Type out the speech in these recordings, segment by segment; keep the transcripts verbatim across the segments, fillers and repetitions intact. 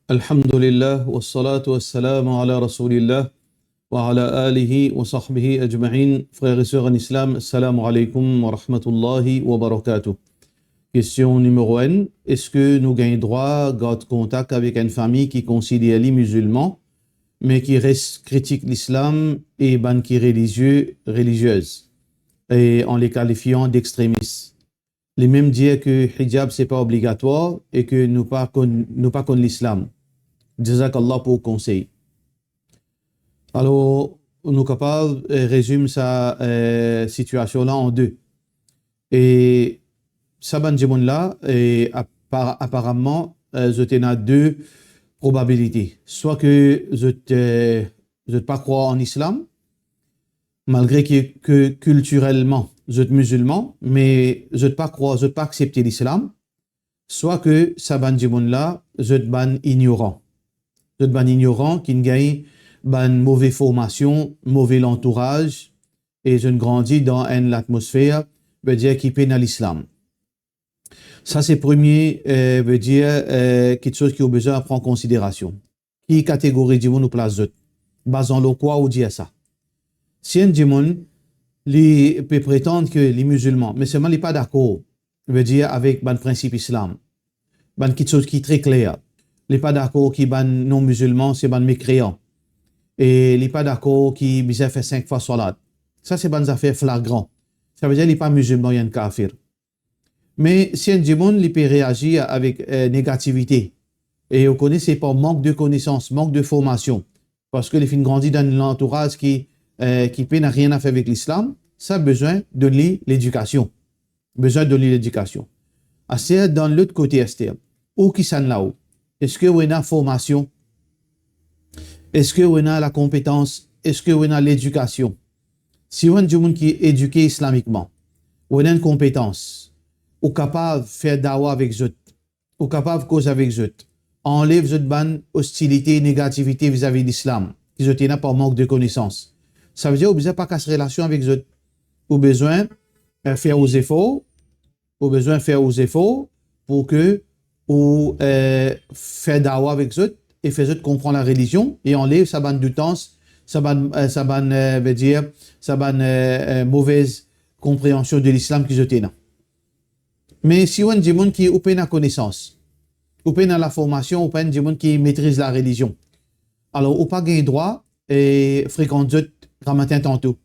Alhamdulillah, wassalatu wassalamu ala rasoulillah, wa ala alihi wa sahbihi ajma'in. Frer e ser an Islam, assalamu alaikum wa rahmatullahi wa barakatuh. Kestion nimero enn, eski nou gagn drwa gard kontak avek enn fami ki konsider li mizilman, me ki res kritik Lislam e bann ki relizie, reliziez, e an le kalifian d'extremis? Li mem dir ki hijab se pa obligatwar e ki nou pa konn, nou pa konn Lislam. Jazakallah pou konsey. Alor, nou kapav, eh, rezim sa, eh, sitiasion la an de. E sa bann dimoun la, eh, apar-, aparaman, eh, zot ena de probabilite. Swa ki zot, eh, zot pa krwar an Islam, malgre ki, ki kiltirelman zot mizilman, me zot pa krwar, zot pa aksepte Lislam, swa ki sa bann dimoun la, zot bann ignoran. Zot bann ignoran ki gagn bann move formasion, move lantouraz, e zot grandi dan enn latmosfer, vedir ki pena Lislam. Sa se premie, eh, vedir, eh, kiksoz ki ou bizin pran konsiderasion. Ki kategori dimoun ou plas zot? Bazan lor kwa ou dir sa? Si enn dimoun, li pe pretann ki li mizilman, me selman li pa dakor, vedir avek bann prinsip Islam, bann kiksoz ki tre kler, li pa dakor ki bann non-mizilman se bann mekreyan, e li pa dakor ki bizin fer sink fwa salat. Sa se bann zafer flagran. Sa vedir li pa mizilman, li enn kafir. Me si enn dimoun, li pe reazir avek, eh, negativite, e ou kone se par mank de konesans, mank de formasion, parski li finn grandi dan enn lantouraz ki, eh, ki pena nanye a fer avek Lislam, sa bizin donn li ledikasion. Bizin donn li ledikasion. Aster, dan lot kote aster, ou kisannla ou? Eski ou ena formasion? Eski ou ena lakonpetans? Eski ou ena ledikasion? Si ou enn dimoun ki edike islamikman, ou ena enn konpetans, ou kapav fer dawa avek zot, ou kapav koz avek zot, anlev zot bann ostilite, negativite vizavi Lislam ki zot ena par mank de konesans. Sa vedir ou bizin pa kas relasion avek zot. Ou bizin, eh, fer ou zefor, ou bizin fer ou zefor pou ki ou, eh, fer dawa avek zot e fer zot konpran larelizion e anlev sa bann doutans, sa bann, eh, sa bann, eh, vedir, sa bann, eh, eh, move konpreansion de Lislam ki zot ena. Me si ou enn dimoun ki ou pena konesans, ou pena laformasion, ou pa enn dimoun ki metriz larelizion, alor ou pa gagn drwa, eh, frekant zot gramatin tanto.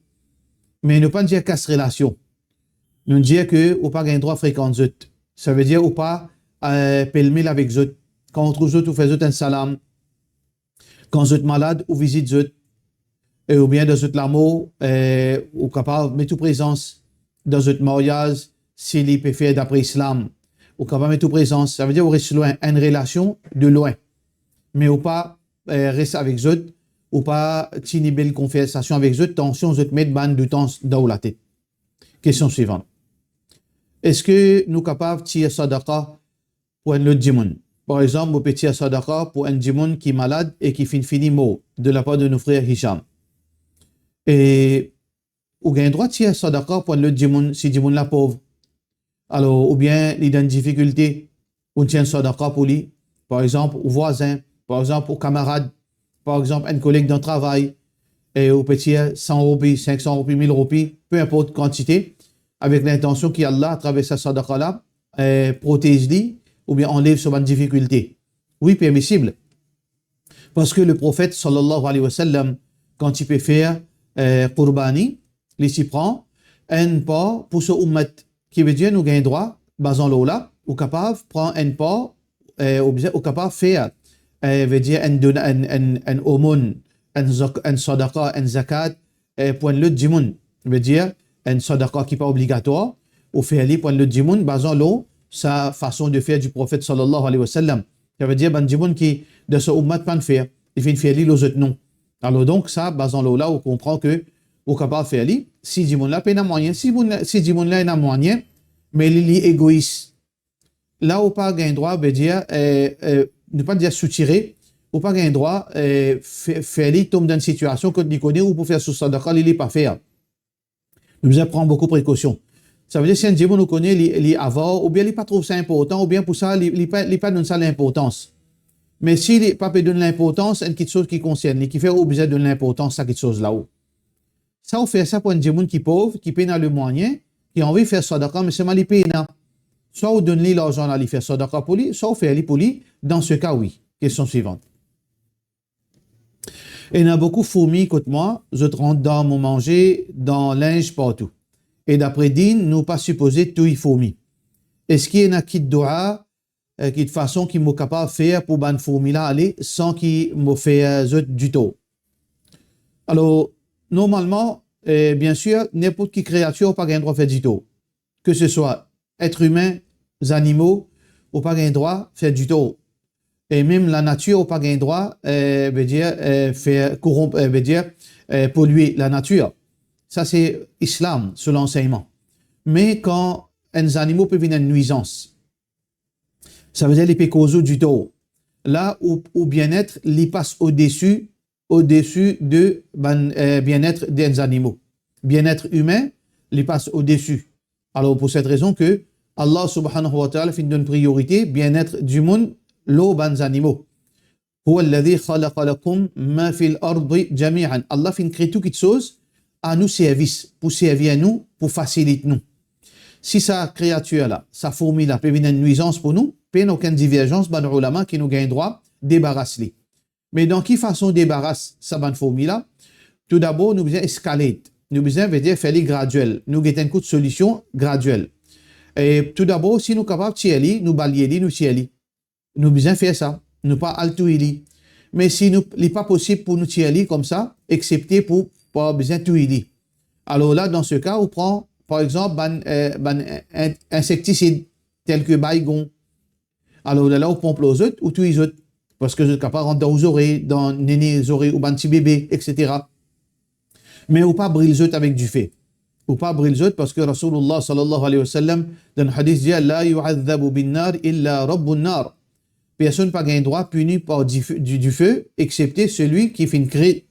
Me nou pa dir kas relasion. Nou dir ki ou pa gagn drwa frekant zot. Sa vedir ou pa, eh, pelmel avek zot. Kan ou trouv zot, ou fer zot enn salam. Kan zot malad, ou vizit zot. E oubien dan zot lamor, eh, ou kapav met ou prezans dan zot maryaz, si li pe fer dapre Islam. Ou kapav met ou prezans, sa vedir ou res lwin, enn relasion de lwin. Me ou pa, eh, res avek zot, ou pa tini bel konversasion avek zot, tansion zot met bann doutans dan ou latet. Kestion swivan. Eski nou kapav tir sadaka pou enn lot dimoun? Par exanp, ou pe tir sadaka pou enn dimoun ki malad e ki finn fini mor, de lapar de nou frer Hisham. E ou gagn drwa tir sadaka pou enn lot dimoun, si dimoun la pov. Alor, oubien li dan difikilte, ou tir enn sadaka pou li, par exanp, ou vwazin, par exanp, ou kamarad, par exanp, enn koleg dan travay, e ou pe tir san roupi, sink san roupi, mil roupi, pe inport kantite, avek lintansion ki Allah, atraver sa sadaka la, eh, protez li, oubien anlev so bann difikilte. Wi, permisib. Parski Leprofet, sallallahu alayhi wa sallam, kan ti pe fer, eh, kourbani, li ti pran enn par pou so oumat, ki vedir nou gagn drwa, bazan lor la, ou kapav pran enn par, eh, ou bizin, ou kapav fer, eh, vedir enn dona-, enn, enn, enn omonn, enn zak-, enn sadaka, enn zakat, eh, pou enn lot dimoun. Vedir, enn sadaka ki pa obligatwar, ou fer li pou enn lot dimoun, bazan lor sa fason de fer di Profet, sallallahu alayhi wa sallam. Sa vedir, bann dimoun ki dan so oumat pa'nn fer, li finn fer li lor zot non. Alor donk, sa, bazan lor la, ou konpran ki ou kapav fer li, si dimoun la pena mwayin, si moun la, si dimoun la ena mwayin, me li, li egois. La ou pa gagn drwa, vedir, eh, eh, nou pa dir soutire, ou pa gagn drwa, eh, fe-, fer li tom dan enn sitiasion kot li kone ou pou fer so sadaka, li, li pa fer. Nou bizin pran boukou prekosion. Sa vedir, si enn dimoun ou kone, li, li avar, oubien li pa trouv sa inportan, oubien pou sa, li, li pa, li pa donn sa linportans. Me si li pa pe donn linportans enn kiksoz ki konsern li, kifer ou bizin donn linportans sa kiksoz la ou? Sa ou fer sa pou enn dimoun ki pov, ki pena lemwayin, ki anvi fer sadaka, me selman li pena. Swa ou donn li larzan la, li fer sadaka pou li, swa ou fer li pou li, dan se ka, wi. Kestion swivan. Ena boukou fourmi kot mwa, zot rant dan mo manze, dan linz, partou. E dapre din, nou pa sipoze touy fourmi. Eski ena kit doua, eh, kit fason ki mo kapav fer pou bann fourmi la ale san ki mo fer zot ditor? Alor, normalman, eh, biensir, ninport ki kreatir pa gagn drwa fer ditor. Ke se swa et imin, zanimo, ou pa gagn drwa fer ditor. E mem lanatir, ou pa gagn drwa, eh, vedir, eh, fer koronp, eh, vedir, eh, polie lanatir. Sa se Islam, so lansegnman. Me kan enn zanimo pe vinn enn nwizans, savedir li pe koz ou ditor. La ou, ou bienet, li pas odesi, odesi de bann, eh, bienet de enn zanimo. Bienet imin, li pas odesi. Alor, pou set rezon ke Allah subhanahu wa ta'ala finn donn priorite bienet dimoun lor bann zanimo. Huwa alladhi khalaqa lakum ma fil ardi jami'an. Allah finn kre tou kiksoz a nou servis, pou servi nou, pou fasilit nou. Si sa kreatir la, sa fourmi la, pe vinn enn nwizans pou nou, pena okenn diverzans bann oulama ki nou gagn drwa debaras li. Me dan ki fason debaras sa bann fourmi la? Toudabor, nou bizin escalate. Nou bizin, vedir, fer li gradiel. Nou get enn kout solision gradiel. E toudabor, si nou kapav tir li, nou balye li, nou tir li. Nou bizin fer sa. Nou pa al touy li. Me si nou, li pa posib pou nou tir li koumsa, eksepte pou, pa bizin touy li. Alor la, dan se ka, ou pran, par exanp, bann, eh, bann in-, in-, insektisid, tel ke baygon. Alor la, la ou ponp lor zot, ou touy zot, parski zot kapav rant dan ou zorey, dan nene zorey ou bann ti bebe, et cetera. Me ou pa bril zot avek dife. Ou pa bril zot, parski Rasoulillah sallallahu alayhi wa sallam, dan hadis dir, "La yu'adhabu bin nar illa rabbun nar." Personn pa gagn drwa pini par dife, di, dife, eksepte selwi ki finn kre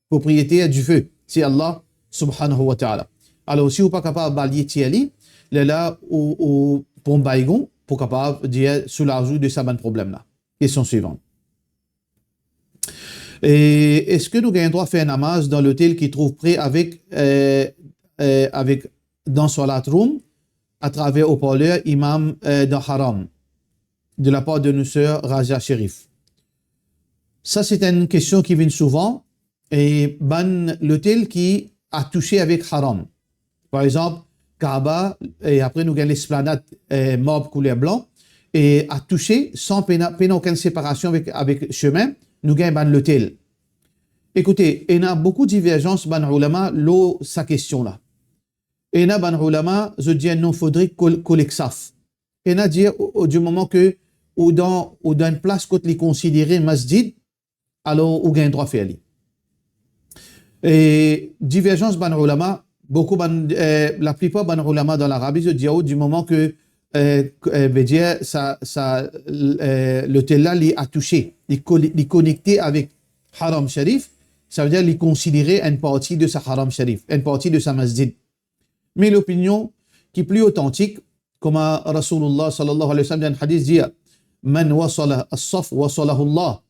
propriyeter dife, se Allah subhanahu wa ta'ala. Alor, si ou pa kapav balye tir li, lerla ou, ou pran baygon pou kapav dir soulaz ou de sa bann problem la. Kestion swivan. E eski nou gagn drwa fer namaz dan lotel ki trouv pre avek, eh, eh, avek dan swalat room atraver oparler imam, eh, dan haram, de lapar de nou ser Razia Sherif? Sa se enn kestion ki vinn souvan, e bann lotel ki atouse avek haram. Par exanp, Kaaba, e apre nou gagn lesplanad, eh, marb kouler blan, e atouse san pena, pena okenn separasion avek, avek sime, nou gagn bann lotel. Ekoute, ena boukou diverzans bann oulama lor sa kestion la. Ena bann oulama, zot dir non, fodre kol-, kolek saf. Ena dir, o, o, di moman ke ou dan, ou dan enn plas kot li konsidere masjid, alor ou gagn drwa fer li. E diverzans bann oulama, boukou bann, eh, laplipar bann oulama dan Larabi, zot dir ou, di moman ke, eh, k-, eh, vedir sa, sa, eh, lotel la, li atouse, li kole-, li konekte avek Haram Sharif, savedir li konsidere enn parti de sa Haram Sharif, enn parti de sa masjid. Me lopinion ki pli otantik, kouma Rasoulillah sallallahu alayhi wa sallam dan hadis dir, "Man wasala as-saf wasalahu Allah,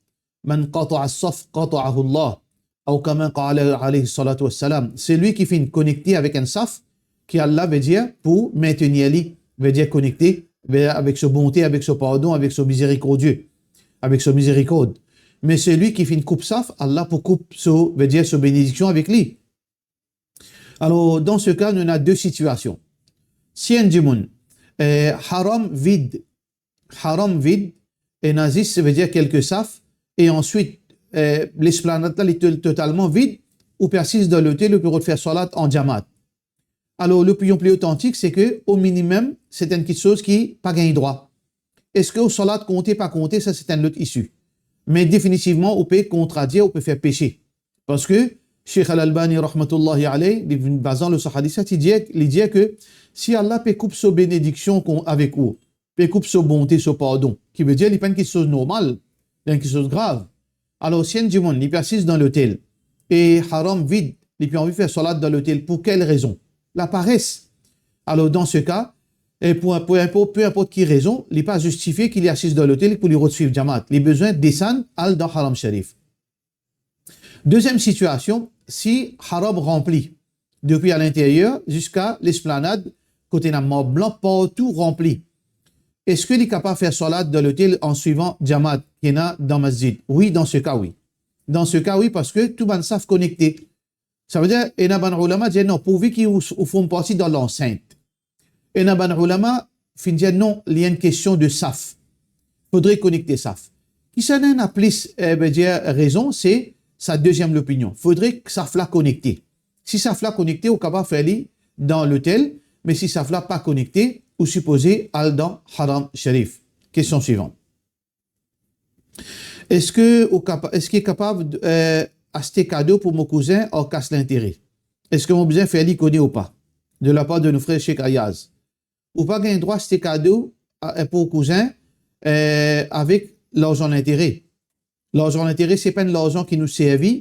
man qata'a as-saf qata'ahu Allah." Ou kama qala alayhi salatu wassalam, selwi ki finn konekte avek enn saf, ki Allah vedir pou maintenir li, vedir konekte, vedir avek so bonte, avek so pardon, avek so mizerikordie, avek so mizerikord. Me selwi ki finn koup saf, Allah pou koup so, vedir so benediksion avek li. Alor, dan se ka, nou ena de sitiasion. Si enn dimoun, eh, haram vid, haram vid, ena zis, savedir kelke saf, e answit, eh, lesplanad la, li to-, totalman vid, ou pe asiz dan lotel, ou pe rod fer swalat an jamaat. Alor, lopinion pli otantik, se ke, o minimem, se enn kiksoz ki pa gagn drwa. Eski ou swalat konte, pa konte, sa se enn lot isi. Me definitivman, ou pe kontradir, ou pe fer pese. Parski Sheikh Al-Albani, rahmatullahi alayh, li vinn bazan lor sa hadis la, li dir, li dir ke si Allah pe koup so benediksion kon-, avek ou, pe koup so bonte, so pardon, ki vedir li pa enn kiksoz normal, li enn kiksoz grav. Alor, si enn dimoun, li pe asiz dan lotel, e haram vid, li pe anvi fer swalat dan lotel, pou kel rezon? Lapares. Alor, dan se ka, e pou, pou inport, pe inport ki rezon, li pa zistifie ki li asiz dan lotel pou li rod swiv Jamaat. Li bizin desann, al dan Haram Sharif. Deziem sitiasion, si Haram ranpli, depi alinteryer ziska lesplanad, kot ena marb blan, partou ranpli, eski li kapav fer swalat dan lotel an swivan Jamaat ki ena dan masjid? Wi, dan se ka, wi. Dan se ka, wi, parski tou bann saf konekte. Savedir, ena bann oulama dir non, pourvi ki ou, ou form parti dan lansint. Ena bann oulama finn dir non, li enn kestion de saf. Fodre konekte saf. Kisannla ena plis, eh, vedir rezon, se sa deziem lopinion. Fodre saf la konekte. Si saf la konekte, ou kapav fer li dan lotel, me si saf la pa konekte, ou sipoze al dan Haram Sharif. Kestion swivan. Eski ou kapa-, eski kapav, eh, aste kado pou mo kouzin ar kas lintere? Eski mo bizin fer li kone ou pa? De lapar de nou frer Sheikh Ayaz. Ou pa gagn drwa aste kado a, pou kouzin, eh, avek larzan lintere. Larzan lintere, se pa enn larzan ki nou servi,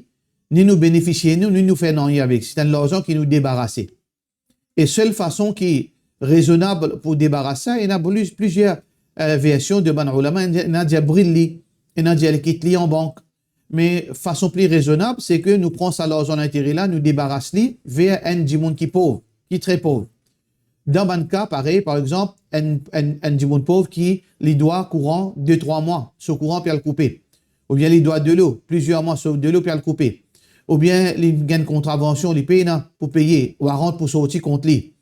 ni nou benefisie nou, ni nou fer nanye avek. Se enn larzan ki nou debarase. E sel fason ki rezonab pou debaras sa, ena pli-, plizier, eh, version de bann oulama, ena dir bril li, ena dir li kit li an bank. Me fason pli rezonab, se ke nou pran sa larzan lintere la, nou debaras li ver enn dimoun ki pov, ki tre pov. Dan bann ka parey, par exanp, enn, enn, enn dimoun pov ki li dwa kouran de trwa mwa, so kouran pe al koupe. Oubien li dwa delo, plizier mwa, so delo pe al koupe. Oubien li gagn kontravansion, li pena pou peye, warant pou sorti kont li.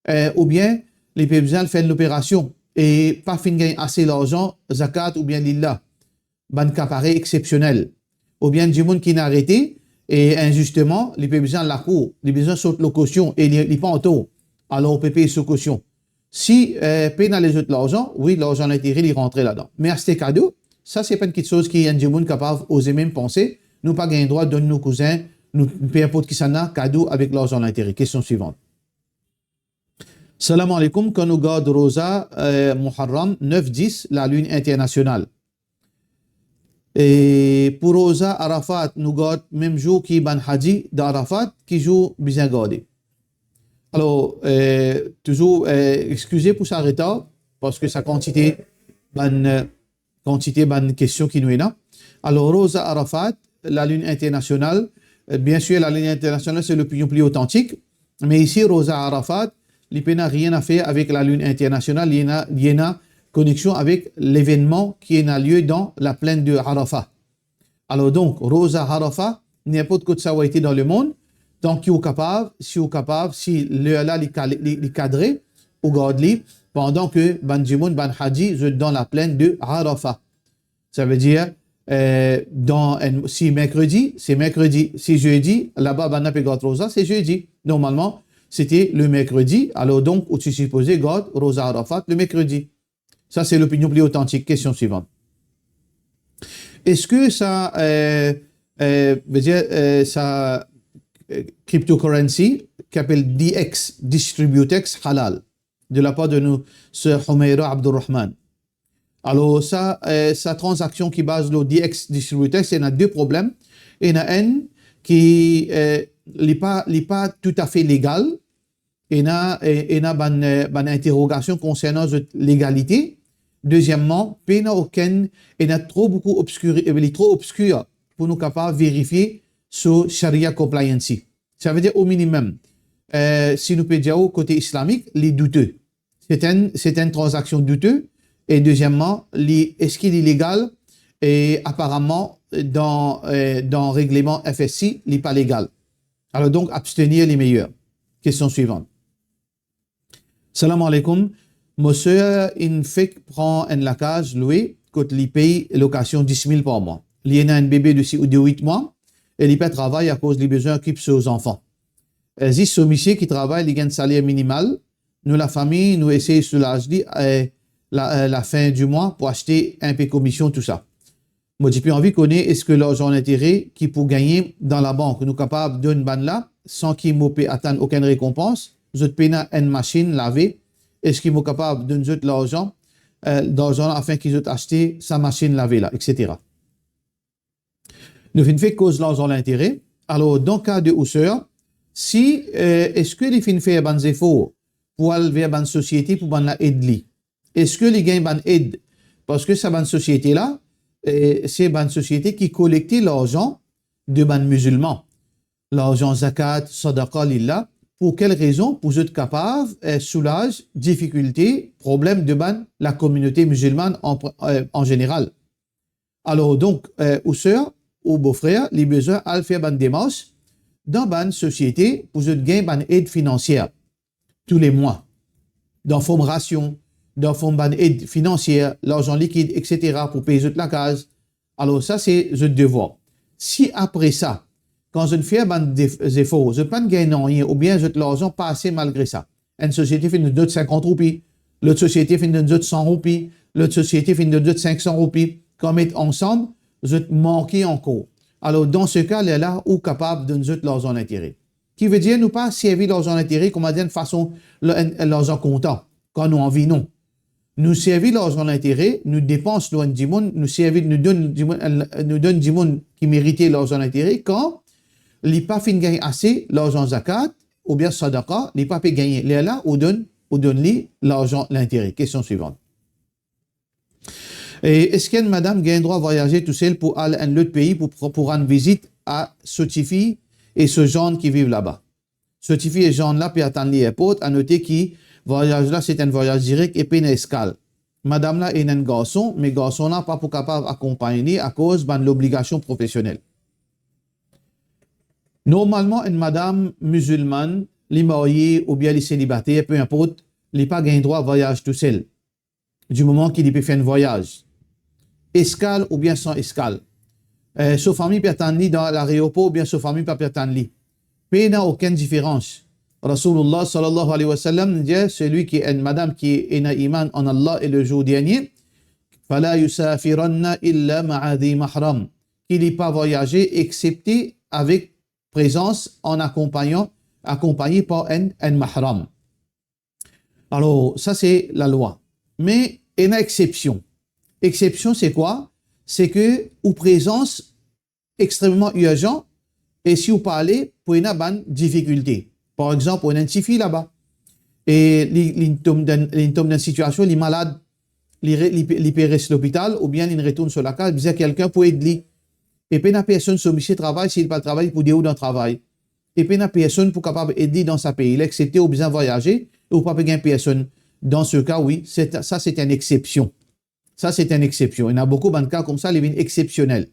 Eh, oubien li pe bizin al fer enn loperasion e pa finn gagn ase larzan zakat oubien lil la. Bann ka parey exsepsionel. Oubien dimoun ki inn arete e inzisteman, li pe bizin al lakour, li bizin sort lor kosion e li, li pa an tor. Alor ou pe pey so kosion. Si, eh, pena lezot larzan, wi, larzan lintere li rantre ladan. Me aste kado, sa se pa enn kiksoz ki enn dimoun kapav oze mem panse. Nou pa gagn drwa donn nou kouzin, nou, pe inport kisannla, kado avek larzan lintere. Kestion swivan. Salam aleykoum, kan nou gard Roza, eh, Muharram nef, dis, lalinn internasional. E pou Roza Arafat, nou gard mem zour ki bann Haji dan Arafat, ki zour bizin garde? Alor, eh, touzour, eh, exkize pou sa retar, parski sa kantite bann, eh, kantite bann kestion ki nou ena. Alor, Roza Arafat, lalinn internasional, eh, biensir, lalinn internasional, se lopinion pli otantik, me isi, Roza Arafat, li pena nanye a fer avek lalinn internasional, li ena, li ena koneksion avek levennman ki ena lie dan laplenn de Arafa. Alor donk, Roza Arafa, ninport kot sa ou ete dan lemond, tanki ou kapav, si ou kapav, si ler la li kale, li, li kadre, ou gard li, pandan ke bann dimoun, bann Haji, zot dan laplenn de Arafa. Savedir, eh, dan enn, si merkredi, se merkredi, si zedi, laba bannla pe gard Roza, se zedi. Normalman, sete le merkredi, alor donk, ou ti sipoze gard Roza Arafat le merkredi. Sa, se lopinion pli otantik. Kestion swivan. Eski sa, eh, eh, vedir, eh, sa, eh, cryptocurrency ki apel D X, Distributex, halal? De lapar de nou ser Humaira Abdurrahman. Alor, sa, eh, sa tranzaksion ki baz lor D X Distributex, ena de problem. Ena enn ki, eh, li pa, li pa toutafe legal. Ena, eh, ena bann, eh, bann interogasion konsernan zot legalite. Dezieman, pena okenn, ena tro boukou obskir, eh, li tro obskir pou nou kapav verifie so sharia compliancy. Savedir, o minimem, eh, si nou pe dir ou kote islamik, li doute. Se enn, se enn tranzaksion doute. E dezieman, li, eski li legal? E aparaman, dan, eh, dan regleman F S C, li pa legal. Alor donk, abstenir li meyer. Kestion swivan. Salam aleykoum. Mo ser inn fek pran enn lakaz lwe kot li pey lokasion dis mil par mwa. Li ena enn bebe de si-, de wit mwa e li pa travay akoz li bizin okip so zanfan. Eh, zis so misie ki travay, li gagn saler minimal. Nou lafami, nou esey soulaz li, eh, la, eh, lafin di mwa pou aste inpe komision, tousa. Mo ti pe anvi kone, eski larzan lintere ki pou gagne dan labank, nou kapav donn bannla san ki mo pe atann okenn rekonpans? Zot pena enn masinn lave, eski mo kapav donn zot larzan, eh, larzan la afin ki zot aste sa masinn lave la, et cetera. Nou finn fer koz larzan lintere. Alor, dan ka de ou ser, si, eh, eski li finn fer bann zefor pou al ver bann sosiete pou bann la ed li. Eski li gagn bann ed? Parski sa bann sosiete la, eh, se bann sosiete ki kolekte larzan de bann mizilman. Larzan zakat, sadaqa, li la. Pou kel rezon? Pou zot kapav, eh, soulaz difikilte, problem de bann lakominote mizilmann an, eh, an zeneral. Alor, donk, eh, ou ser, ou bofrer, li bizin al fer bann demars dan bann sosiete pou zot gagn bann ed finansie tou le mwa, dan form rasion, dan form bann ed finansie, larzan likid, et cetera, pou pey zot lakaz. Alor, sa se zot devwar. Si apre sa, kan zot fer bann def-, zefor, zot pa'nn gagn nanye, oubien zot larzan pa ase malgre sa, enn sosiete finn donn zot sinkant roupi, lot sosiete finn donn zot san roupi, lot sosiete finn donn zot sink san roupi, kan met ansam, zot manke ankor. Alor, dan se ka, lerla, ou kapav donn zot larzan lintere. Ki vedir nou pa servi larzan lintere, kouma dir, enn fason, la-, enn, enn larzan kontan, kan nou anvi, non. Nou servi larzan lintere, nou depans lor enn dimoun, nou servi, nou donn dimoun, nou donn dimoun ki merite larzan lintere, kan li pa finn gagn ase larzan zakat, oubien sadaqa, li pa pe gagne. Lerla, ou donn, ou donn li larzan lintere. Kestion swivan. E eski enn madam gagn drwa vwayaze tousel pou al enn lot pei pou, pou rann vizit a so tifi e so zann ki viv laba? So tifi e zann la pe atann li airport. A note ki vwayaz la se enn vwayaz direk e pena eskal. Madam la ena enn garson, me garson la pa pou kapav akonpagn li akoz bann lobligasion profesionel. Normalman, enn madam mizilmann, li marye oubien li selibater, pe inport, li pa gagn drwa vwayaz tousel, di moman ki li pe fer enn vwayaz, eskal oubien san eskal. Eh, so fami pe atann li dan lareopor oubien so fami pa pe atann li. Pena okenn diferans. Rasoulillah sallallahu alayhi wa sallam dir, selwi ki enn madam ki ena iman an Allah e le zour dernie, fala yusafiranna illa ma'a dhi mahram, ki li pa vwayaze exepte avek prezans an akonpagnan, akonpagne par enn, enn mahram. Alor, sa se lalwa. Me ena exepsion. Exepsion se kwa? Se ki ou prezans extrememan irzan, e si ou pa ale, pou ena bann difikilte. Par exanp, ou ena enn tifi laba, e li, li tom dan, li tom dan enn sitiasion, li malad, li re-, li pe, li pe res lopital, oubien li retourn so lakaz, bizin kelkenn pou ed li. E pena personn so misie travay, si li pa travay, pou deor dan travay. E pena personn pou kapav ed li dan sa pei la, exepte ou bizin vwayaze, e ou pa pe gagn personn. Dan se ka, wi, se, sa se enn exepsion. Sa se enn exepsion. Ena boukou bann ka koumsa, li vinn exepsionel.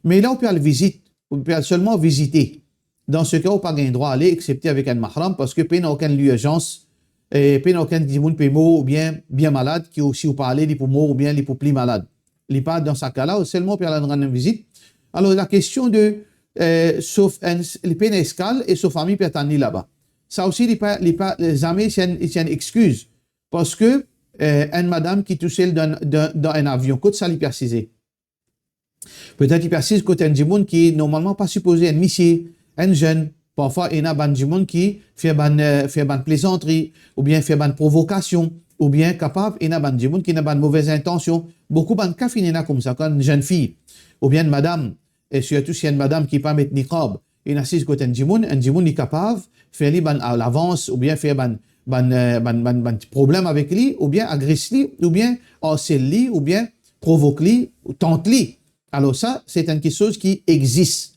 Me la ou pe al vizit, ou pe al selman vizite. Dan se ka, ou pa gagn drwa ale, exepte avek enn mahram, parski pena okenn lirzans, e pena okenn dimoun pe mor oubien bien malad, ki ou, si ou pa ale, li pou mor oubien li pou pli malad. Li pa dan sa ka la, ou selman pe al rann vizit. Alor, la kestion de, eh, so f-, enn, li pena eskal e so fami pe atann li laba. Sa osi, li pa, li pa, zame se enn, se enn exkiz. Parski, eh, enn madam ki tousel dan, dan, dan enn avion, kot sa li pe asize? Petet li pe asiz kot enn dimoun ki normalman pa sipoze, enn misie, enn zenn. Parfwa, ena bann dimoun ki fer bann, eh, fer bann plezantri, oubien fer bann provokasion, oubien kapav ena bann dimoun ki ena bann move intansion. Boukou bann ka finn ena koumsa, kan enn zenn fi, oubien enn madam, e sirtou si enn madam ki pa met niqab, inn asiz kot enn dimoun, enn dimoun li kapav fer li bann, a, lavans, oubien fer bann, bann, eh, bann, bann, bann ti problem avek li, oubien agres li, oubien arsel li, oubien provok li, ou tant li. Alor sa, se enn kiksoz ki exis.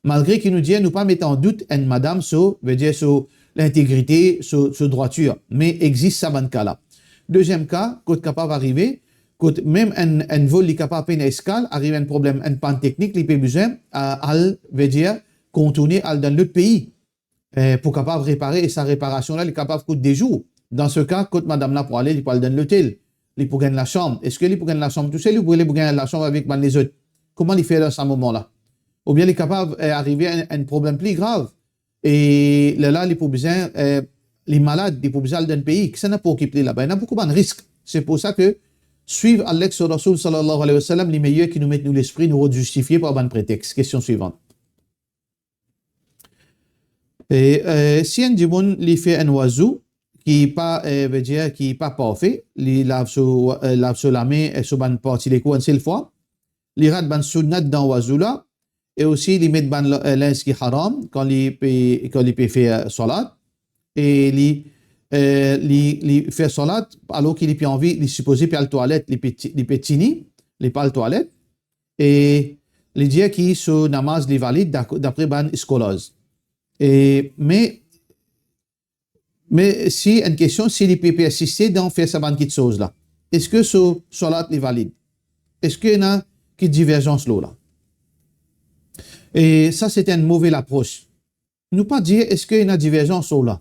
Malgre ki nou dir, nou pa met an dout enn madam so, vedir so lintegrite, so, so drwatir, me exis sa bann ka la. Deziem ka, kot kapav arive, kot mem enn, enn vol li kapav pena eskal, ariv enn problem, enn pann teknik, li pe bizin, a, al, vedir, kontourne, al dan lot pei, eh, pou kapav repare, e sa reparasion la, li kapav kout de zour. Dan se ka, kot madam la pou ale, li pou al dan lotel, li pou gagn lasam. Eski li pou gagn lasam tousel, oubien li pou gagn lasam avek bann lezot? Kouma li fer dan sa moman la? Oubien li kapav, eh, arive enn, enn problem pli grav, e lerla li pou bizin, eh, li malad, li pou bizin al dan pei, kisannla pou okip li laba? Ena boukou bann risk. Se pou sa ki swiv Alla ek so Rasoul sallallahu alayhi wa sallam, li meyer ki nou met nou lespri, nou rod zistifie par bann pretex. Kestion swivan. E, eh, si enn dimoun li fer enn wazou ki pa, eh, vedir ki pa parfe, li lav so, eh, lav so lame, eh, so bann parti lekor enn sel fwa, li rat bann sunnat dan wazou la, e osi li met bann la-, eh, linz ki haram kan li pe, kan li pe fer, eh, salat, e li, eh, li, li fer swalat, alor ki li pe anvi, li sipoze pe al twalet, li pe ti-, li pe tini, li pa al twalet, e li dir ki so namaz li valid dak-, dapre bann scholars. E, me, me si enn kestion, si li pe persiste dan fer sa bann kiksoz la, eski so swalat li valid? Eski ena ki diverzans lor la? E sa, se enn move lapros. Nou pa dir eski ena diverzans lor la.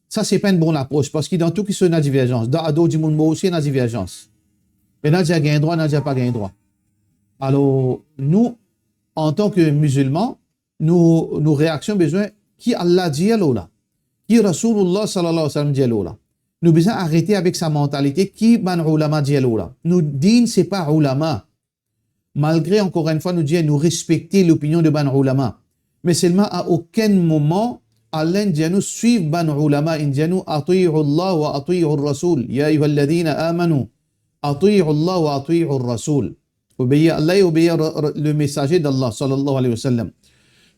Sa, se pa enn bon lapros, parski dan tou kiksoz ena diverzans. Dan ador dimoun mor osi ena diverzans. Ena dir gagn drwa, ena dir pa gagn drwa. Alor, nou, antan ki mizilman, nou, nou reaksion bizin ki Allah dir lor la, ki Rasoulillah sallallahu alayhi wa sallam dir lor la. Nou bizin arete avek sa mantalite ki bann oulama dir lor la. Nou din se pa oulama. Malgre, ankor enn fwa, nou dir nou respekte lopinion de bann oulama. Me selman, a okenn moman, Allah inn dir nou swiv bann oulama, inn dir nou, "Ati'u Allah wa ati'u Rasoul. Ya ayyuhalladhina amanu, ati'u Allah wa ati'u Rasoul." Obeir Allah et obéir le messager d'Allah, sallallahu alayhi wa sallam.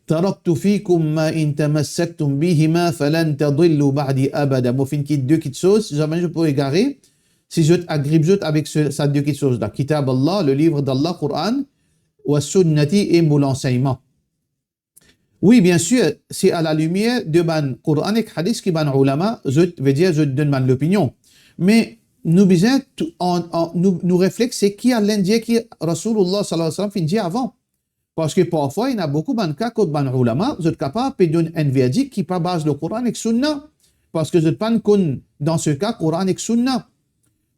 "Taraktu fikum ma in tamassaktum bihima falan tadillu ba'di abada." Mo finn kit de kiksoz, zame zot pou egare, si zot agrip zot avek se, sa de kiksoz la. Kitab Allah, le livre d'Allah, Coran, wa sunnati, e mo lansegnman. Wi, bien sir, se a la limier de bann Coran ek Hadith ki bann oulama, zot, vedir zot donn bann lopinion. Me nou bizin tou, an, an, nou, nou reflex, se ki Allah inn dir, ki Rasoulillah sallallahu alayhi wa sallam finn dir avan. Parski parfwa, ena boukou bann ka kot bann oulama, zot kapav pe donn enn verdik ki pa baz lor Coran ek Sunna, parski zot pa'nn konn, dan se ka, Coran ek Sunna.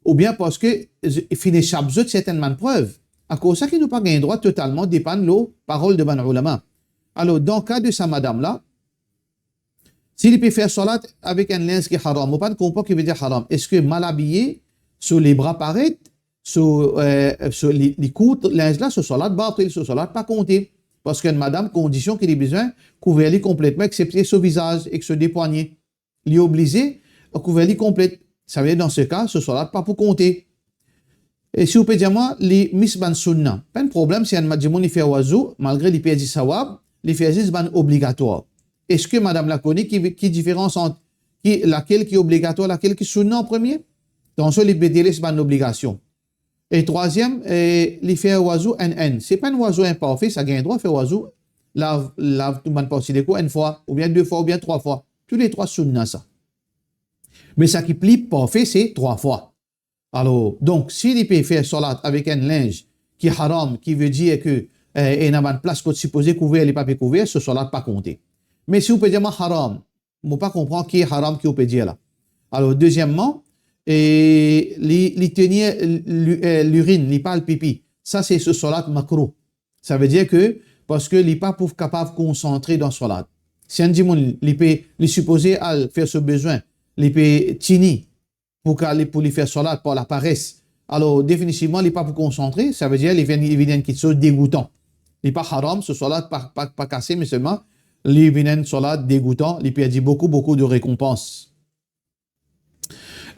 Oubien parski z-, finn esap zot sertenn bann prev. Akoz sa ki nou pa gagn drwa totalman depann lor parol de bann oulama. Alor, dan ka de sa madam la, si li pe fer swalat avek enn linz ki haram, mo pa'nn konpran ki vedir haram. Eski mal abiye, so lebra paret, so, eh, so li, li kourt linz la, so swalat batil, so swalat pa konte. Parski enn madam, kondision ki li bizin kouver li konpletman, eksepte so vizaz ek so de pwagne. Li oblize kouver li konplet. Savedir dan se ka, so swalat pa pou konte. E si ou pe dir mwa, li mis bann sunna. Pa enn problem si enn ma-, dimoun li fer wazou, malgre li perdi sawab, li fer zis bann obligatwar. Eski madam la kone ki, ki diferans ant ki, lakel ki obligatwar, lakel ki sunna an premie? Donk, so li pe deles bann obligasion. E trwaziem, e, li fer wazou enn enn. Se pa enn wazou inparfe, sa gagn drwa fer wazou, lav, lav tou bann parti lekor enn fwa, oubien de fwa, oubien trwa fwa. Touletrwa sunna sa. Me sa ki pli parfe, se trwa fwa. Alor, donk, si li pe fer swalat avek enn linz ki haram, ki vedir ke, eh, ena bann plas kot sipoze kouver, li pa pe kouver, so swalat pa konte. Me si ou pe dir mwa haram, mo pa konpran ki haram ki ou pe dir la. Alor, dezieman, e li, li tenir li, eh, lirinn, li pa al pipi. Sa se so swalat makrouh. Savedir ke, parski li pa pou kapav konsantre dan swalat. Si enn dimoun, li pe, li sipoze al fer so bizin, li pe tini, pou ka li, pou li fer swalat par lapares, alor definitivman li pa pou konsantre, savedir li vinn, li vinn enn kiksoz degoutan. Li pa haram, so swalat pa, pa, pa kase, me selman li vinn enn swalat degoutan, li perdi boukou, boukou de rekonpans.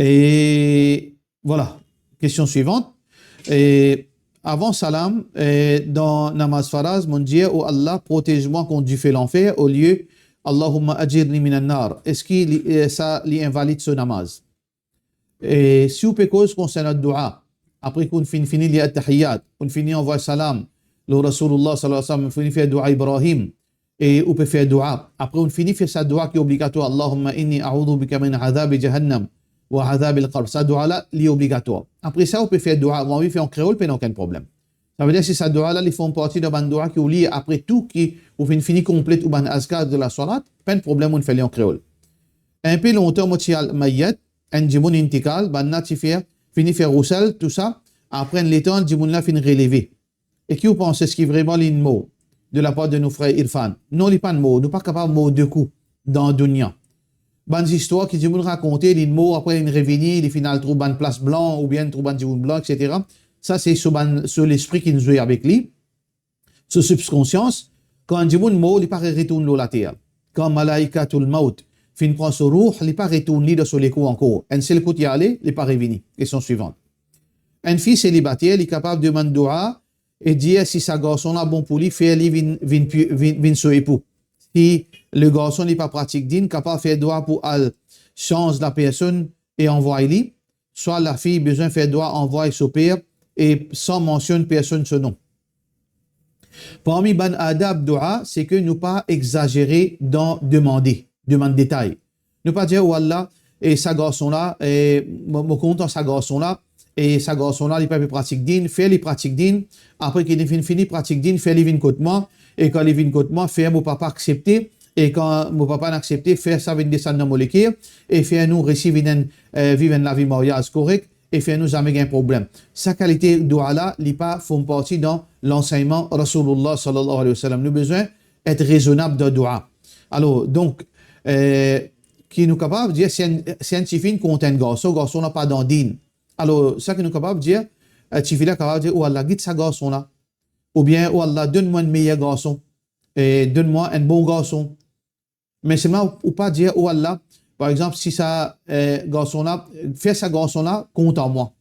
E vwala, kestion swivant. E avan salam, e dan namaz faraz, monn dir, "O Allah, protez mwa kont dife lanfer," olie, "Allahumma ajirni minan nar." Eski li, e, sa li invalid so namaz? E si ou pe koz konsernan doua, apre ki ou'nn finn fini lir Attahiyat, ou'nn fini anvway salam lor Rasoulillah sallallahu alayhi wa sallam, ou'nn fini fer doua Ibrahim, e ou pe fer doua. Apre ou'nn fini fer sa doua ki obligatwar, "Allahumma inni a'udhu bika min adhabi jahannam wa adhabil qabr." Sa doua la, li obligatwar. Apre sa, ou pe fer doua, ou anvi fer an kreol, pena okenn problem. Savedir si sa doua la, li form parti dan bann doua ki ou lir apre tou, ki ou finn fini konplet ou bann azkar de laswalat, pa enn problem, ou'nn fer li an kreol. Inpe lontan mo ti al mayet, enn dimoun intikal, bannla ti fer, fini fer rousel, tousa, apre enn letan, dimoun la finn releve. E ki ou panse, eski vreman li'nn mor, de lapar de nou frer Irfan? Non, li pa'nn mor, nou pa kapav mor de kou dan dunya. Bann zistwar ki dimoun rakonte, li'nn mor, apre li'nn revini, li finn al trouv bann plas blan, oubien trouv bann dimoun blan, et cetera. Sa se so bann, so lespri ki'nn zwe avek li, so sibkonsians. Kan enn dimoun mor, li pa re-, retourn lor later. Kan malaikatul maut finn pran so roh, li pa retourn li dan so lekor ankor. Enn sel kout li ale, li pa revini. Kestion swivant. Enn fi selibater, li kapav demann doua e dir si sa garson la bon pou li, fer li vinn, vinn pi-, vinn, vinn so epou. Si le garson li pa pratik din, kapav fer doua pou al sanz lapersonn e anvway li, swa lafi bizin fer dwa anvway so per e san mansionn personn so non. Parmi bann adab dua, se ke nou pa exazere dan demande, demann detay. Nou pa dir, "O Allah, e sa garson la, e mo, mo kontan sa garson la, e sa garson la, li pa pe pratik din, fer li pratik din, apre ki li finn fini pratik din, fer li vinn kot mwa, e kan li vinn kot mwa, fer mo papa aksepte, e kan mo papa inn aksepte, fer sa vinn desann dan mo leker, e fer nou resi vinn enn, e, viv enn lavi maryaz korek, e fer nou zame gagn problem." Sa kalite dua la, li pa form parti dan lansegnman Rasoulillah sallallahu alayhi wa sallam. Nou bizin et rezonab dan dua. Alor, donk, e, ki nou kapav dir, si enn, si enn tifi inn kontan enn garson, garson la pa dan din. Alor, sa ki nou kapav dir, e, tifi la kapav dir, "O Allah, git sa garson la." Oubien, "O Allah, donn mwa enn meyer garson. E donn mwa enn bon garson." Me selman ou, ou pa dir, "O Allah," par exanp, si sa, e, garson la, "Fer sa garson la kontan mwa.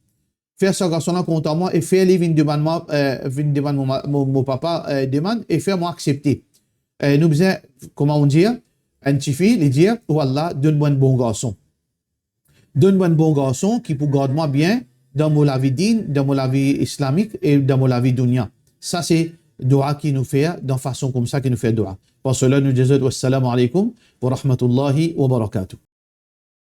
Fer sa garson la kontan mwa e fer li vinn demann mwa, e, vinn demann mo ma-, mo, mo papa, e, demann e fer mwa aksepte." E, nou bizin, kouma nou dir, enn tifi, li dir, "O Allah, donn mwa enn bon garson. Donn mwa enn bon garson ki pou gard mwa bien dan mo lavi din, dan mo lavi islamik e dan mo lavi dounia." Sa se dua ki nou fer, dan fason koumsa ki nou fer dua. Par sela, nou dir zot, "Wassalamu alaykum wa rahmatullahi wa barakatuh."